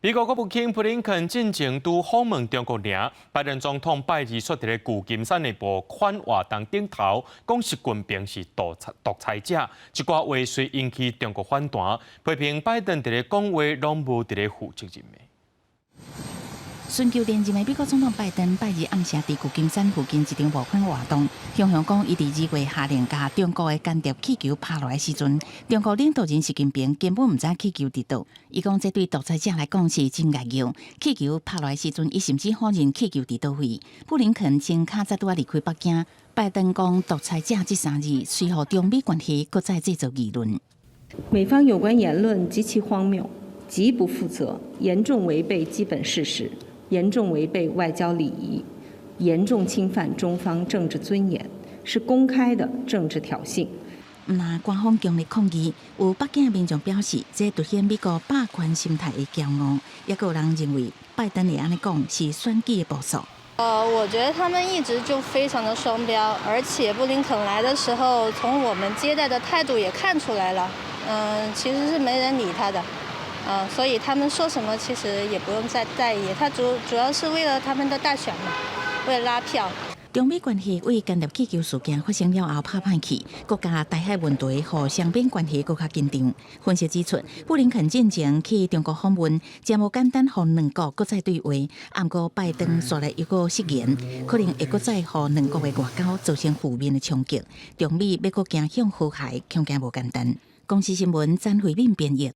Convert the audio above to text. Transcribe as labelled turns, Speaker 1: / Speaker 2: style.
Speaker 1: 美國國務卿布林肯進前拄訪問中國爾，拜登總統拜二煞佇咧舊金山的募款活動頂頭，講習近平是獨裁獨裁者，這寡話遂引起中國反彈，批評拜登佇咧講話攏無佇咧負責任的。
Speaker 2: 尋求連任的美國總統拜登拜二暗時佇舊金山附近一場募款活動，雄雄講伊佇2月下令共中國的間諜氣球拍落來時陣，中國領導人習近平根本毋知氣球佇佗。伊講這對獨裁者來講是真危險。氣球拍落來時陣，伊甚至否認氣球佇佗位。布林肯前較早拄仔離開北京，拜登講獨裁者這三字，隨予中美關係閣再製造議論。
Speaker 3: 美方有關言論極其荒謬，極不負責，嚴重違背基本事實。嚴重違背外交禮儀，嚴重侵犯中方政治尊嚴，是公開的政治挑釁。
Speaker 2: 毋但官方強烈抗議，有北京民眾表示，這凸顯美國霸權心態的驕傲。也閣有人認為，拜登會按呢講是選舉的部署。
Speaker 4: 我覺得他們一直就非常的雙標，而且布林肯來的時候，從我們接待的態度也看出來了，其實是沒人理他的。所以他們說什麼其實也不用再在意，他主要是為了他們的大選嘛，為了拉票。
Speaker 2: 中美關係為間諜氣球事件發生了後拍歹去，閣加台海問題，予雙邊關係閣較緊張。分析指出，布林肯進前去中國訪問，真無簡單，予兩國閣再對話。毋過拜登紲來又閣失言，可能會閣再予兩國的外交造成負面的衝擊。中美欲閣走向和諧，恐驚無簡單。公視新聞詹慧敏編譯。